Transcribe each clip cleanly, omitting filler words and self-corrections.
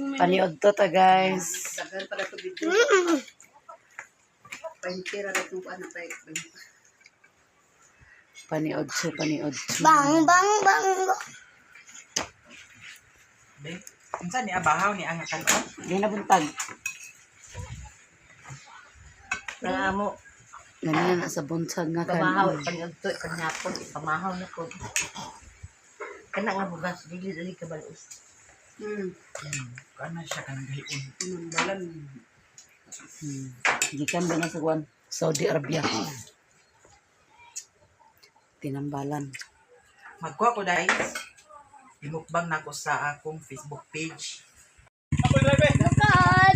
Paniod to ta, guys. Daghan pala to video. Paintira na itong ano pa. Paniod to, paniod to. Bang, bang, bang. Be, unsa ni abahaw ni ang kanon? Di na buntag. Nangamo. Ganina na sa buntag nga Pamahaw, kanon. panyugto, panyapon, pamahaw na ko. Kana nga bugas, dili dili ka balos. Kana siya kanang gahion. Gikan ba na sa kuan? Saudi Arabia. Tinambalan. Magkuha ko guys. Imukbang na ko sa akong Facebook page. Lukan!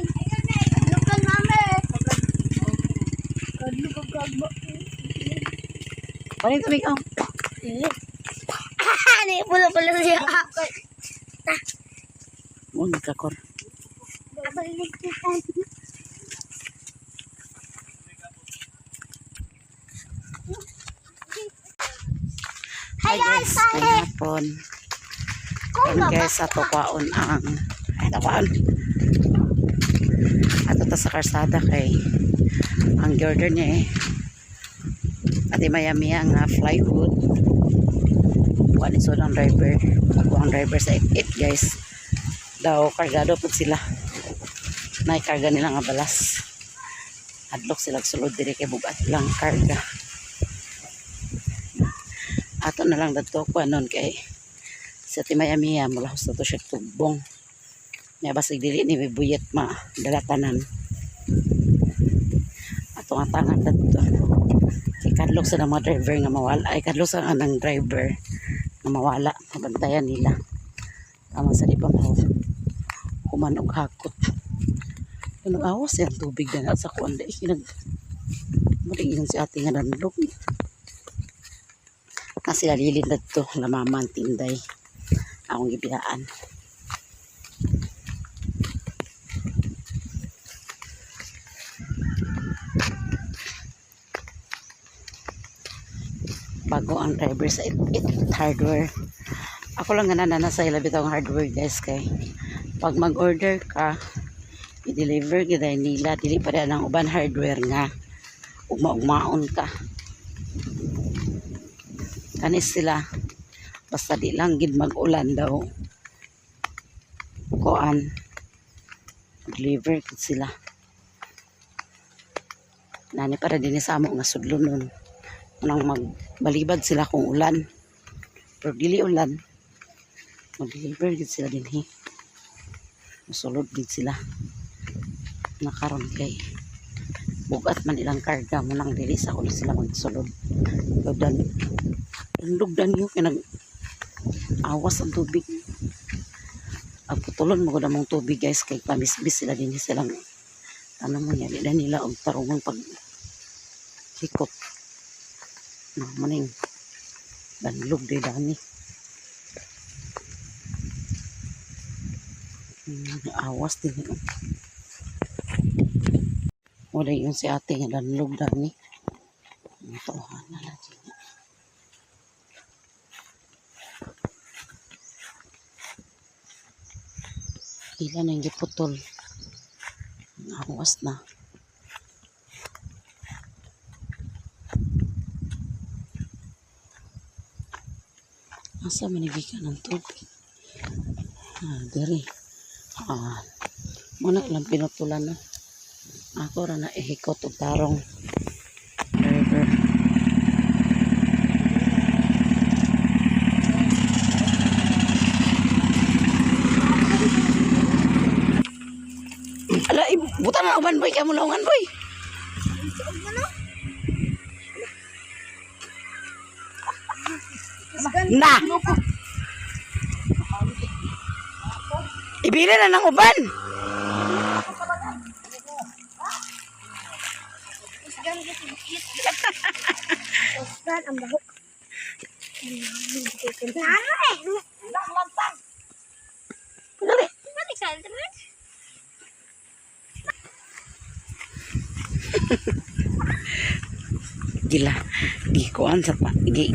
Lukan, mami! Lukan, Paano ito, ikaw? Ano pula-pula siya. Huwag nagkakor. Hi guys! Ay, hapon. Karon guys, ato kwaon ang ay kwaon. Ato ta sa karsada kay ang girder niya eh. Ate Miami ang plywood. Kuan so ang driver. Ako ang driver sa 88, guys. Daw kargado pud sila. Nay karga nila nga balas. Adlok sila sulod diri kay bugat lang karga. Ato na lang dadto ko anon kay sa Timayamiya mula sa to siya tugbong niya basig dili ni may buyet ma dalatanan ato nga tangan dadto kay kadlok sa mga driver nga mawala ay kadlok sa anang driver nga mawala mabantayan nila tama sa di pa mo human og hakot ano awas yang tubig na sa kuan dai kinag mo si ate nga danlog na sila lilin dadto lamaman tinday akong gibiyaan. Bago ang driver sa it, it hardware. Ako lang nga na sa ila bitong hardware, guys, kay pag mag-order ka, i-deliver gid ay nila, dili pa rin ang uban hardware nga ugma-ugmaon ka. Kanis sila basta di lang gid mag-ulan daw kuan deliver gid sila nani para din sa amo nga sudlo nun unang magbalibad sila kung ulan, pero dili ulan mag-deliver gid sila dinhi, musulod gid sila. Nakaron kay bugat man ilang karga mo nang dili sa kuno sila magsulod. Dan lugdan yun kay nag awas ang tubig. Ang putulon mo gud among tubig, guys, kay pamisbis sila dinhi silang tanong mo niya di na nila og tarungon pag hikot na maning danlog di dani. Awas din yun. Wala yun si ate nga danlog dani. Ang tawhan na lang niya. Ilan ang giputol. Awas na. Asa man ka ng tubig? Ah, diri. Ah, muna ilang pinutulan no. Ako ra na ihikot og tarong river. Ala, buta na uban boy, kamo laungan boy. Na. Ibili na ng uban. Usgan ang bahok. Nano eh? Dali. Balik sa internet. Gila gi kuan sa pa gi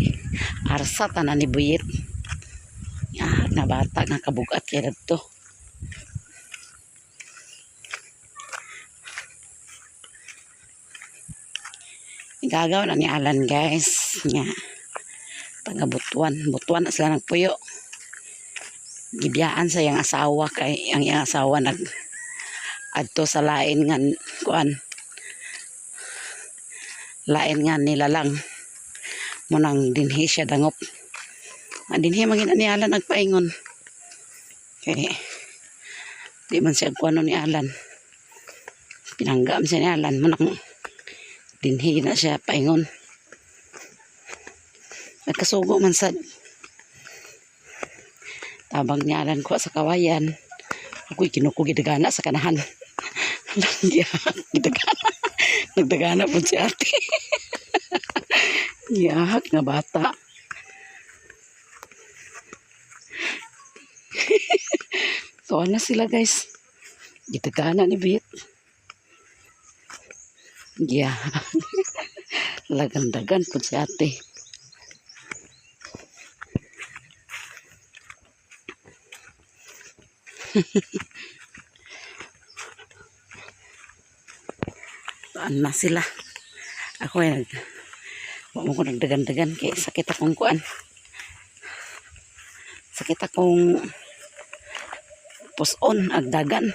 arsa tanan ni Buyit ya na bata nga kabugat kay to. Gagaw na ni Alan, guys. Nga. Taga Butuan. Butuan na sila nagpuyo. Gibiyaan sa iyang asawa kay ang iyang asawa nag adto sa lain nga kuan. Lain nga nilalang. Munang dinhi siya dangop. Nga dinhi man ni Alan nagpaingon. Kay di man siya kuano ni Alan. Pinanggam siya ni Alan munang dinhi na siya paingon. Nagkasugo man sad. Tabang ni Alan ko sa kawayan. Ako'y kinuko gidagana sa kanahan. Langya, gidagana. Nagdagana po si ate. Yahak nga bata. Tuwa na sila, guys. Gidagana ni Bit. Yeah. Lagandagan po si ate. Tuan na sila. Ako ay nag... Wa mo ko nagdagan-dagan kay sakit akong kuan. Sakit akong puson agdagan.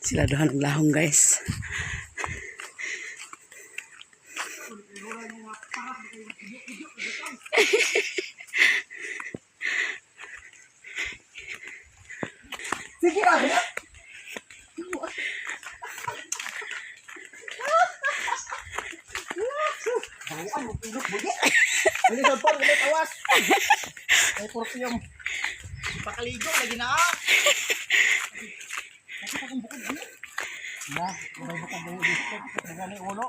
Sila duha naglahong, guys. Ano sa par, wala tawas. Ay perfume. Pakaligo lagi na. Na, may bukod dito. Nagani ulo.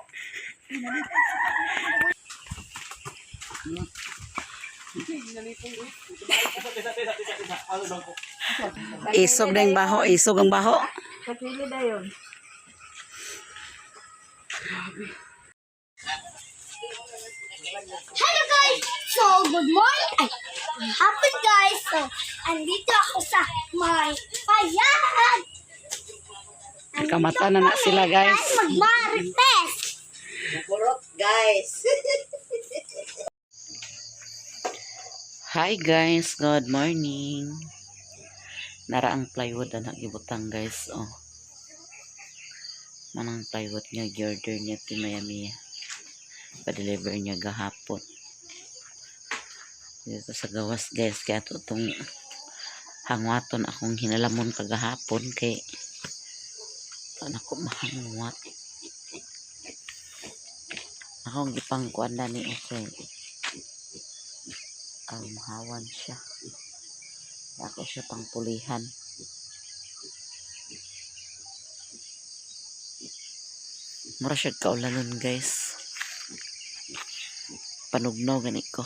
Isog na yung baho, isog ang baho. Kapili na yun. Hello guys! So, good morning! Ay, hapon guys! So, andito ako sa my payag! Kamata na na sila, guys. Magmarites! Bukurot guys. Hi guys, good morning. Nara ang plywood na gibutang, guys. Oh. Manang plywood nga gi-order niya ti Miami. Pa-deliver niya gahapon. Dito sa gawas, guys, kaya to tong hangwaton akong hinalamon kagahapon kay paano ko mahangwat. Akong gipangkuan na ni okay ang mahawan siya. Ako siya pang pulihan. Mura siya kaulanon, guys. Panugnaw gani ko.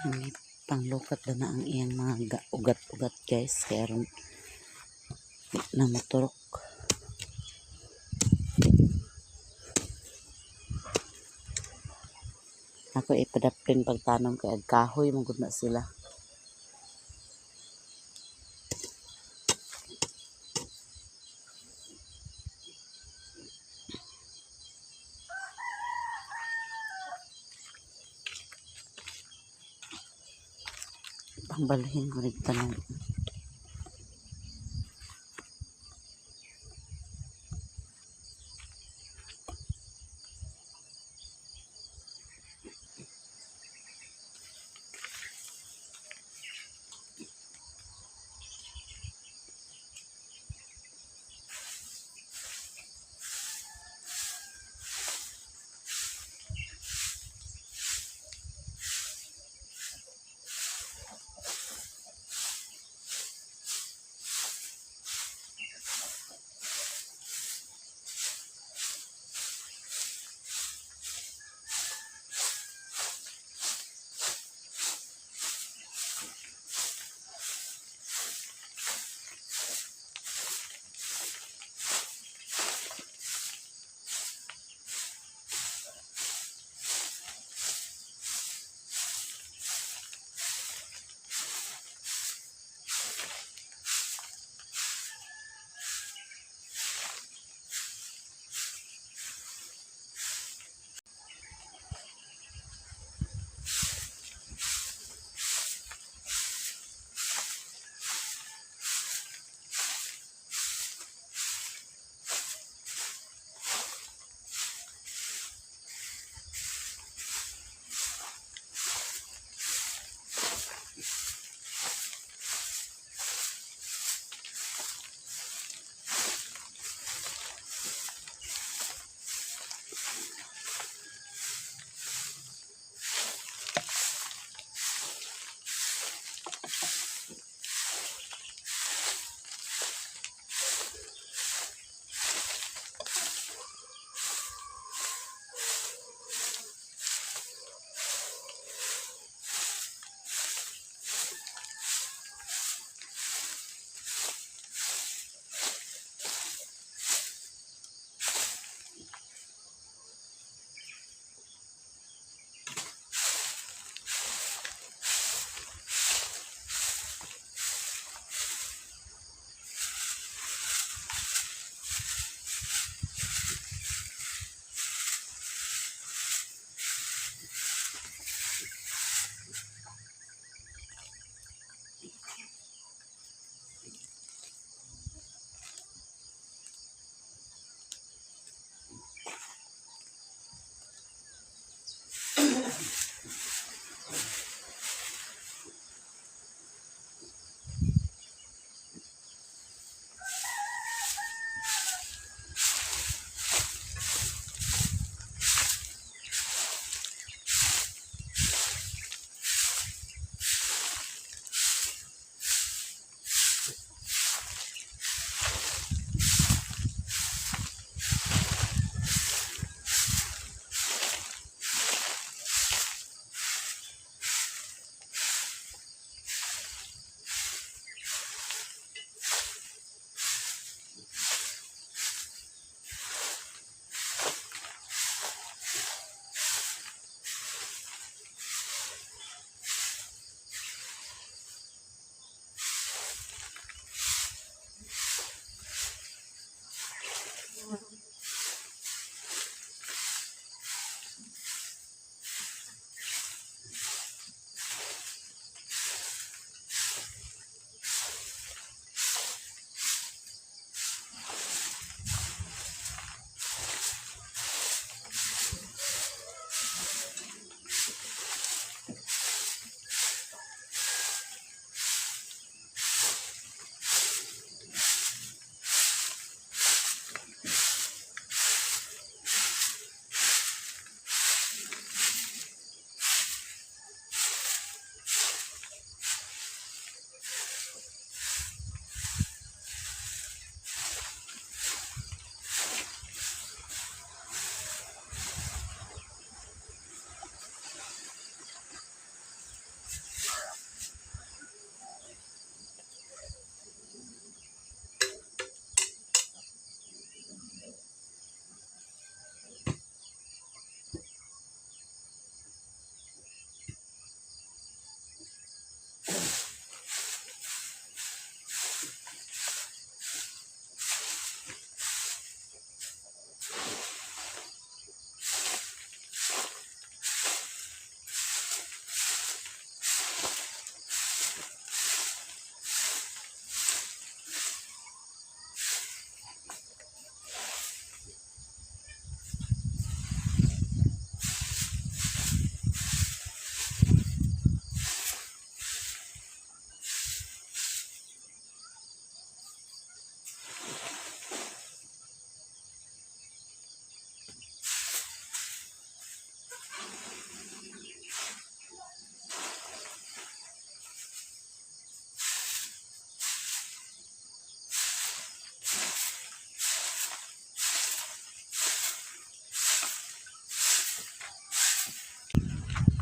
Ang panglukat na na ang iyang mga ugat-ugat, guys, kaya aron di na moturok. Ako ipadaplin pagtanom kay ag kahoy man gud na sila. Pangbalhin ko rin tanom.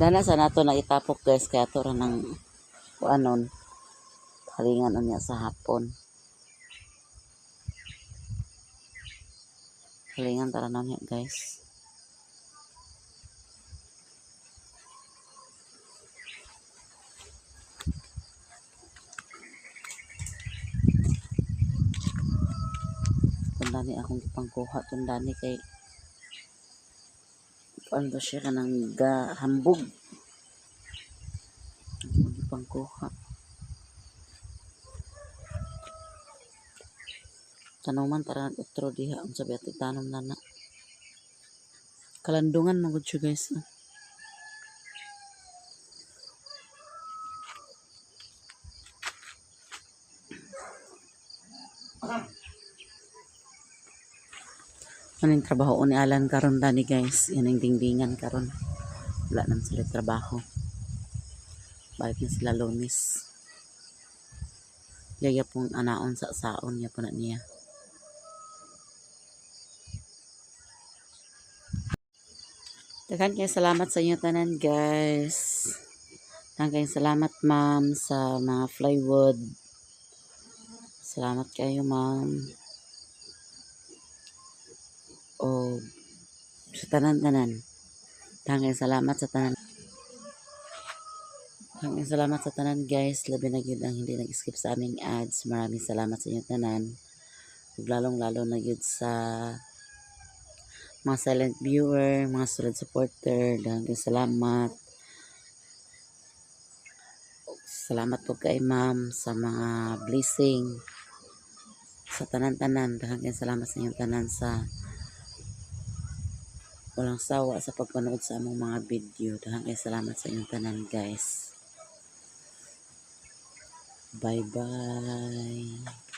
Dana sa nato na itapok, guys, kaya ato ra ng kuanon, halingan unya sa hapon. Halingan tara na niya, guys. Tundani akong gipangkuha tundani kay kuan ba siya kanang gahambog. Akong gipangkuha. Tanuman tara otro diha unsa ba tanom na na. Kalandungan man gud siya, guys. Oh. Anong trabaho ni Alan karon dani, guys? Yan ang dingdingan karon. Wala naman sila trabaho. Balik na sila Lunes. Yaya pong anaon sa saon niya po na niya. Daghan kayo salamat sa inyo tanan, guys. Daghan kayo salamat, ma'am, sa mga plywood. Salamat kayo, ma'am. O sa tanan-tanan. Daghan kayo salamat sa tanan. Daghan kayo salamat sa tanan, guys. Labi na gyud ang hindi nag-skip sa aming ads. Maraming salamat sa inyo tanan. Ug lalong-lalo na gyud sa mga silent viewer, mga solid supporter. Daghan kayo salamat. Salamat po kay ma'am sa mga blessing sa tanan-tanan. Daghan kayo salamat sa inyong tanan sa walang sawa sa pagpanood sa among mga video. Daghan kayo salamat sa inyong tanan, guys. Bye-bye.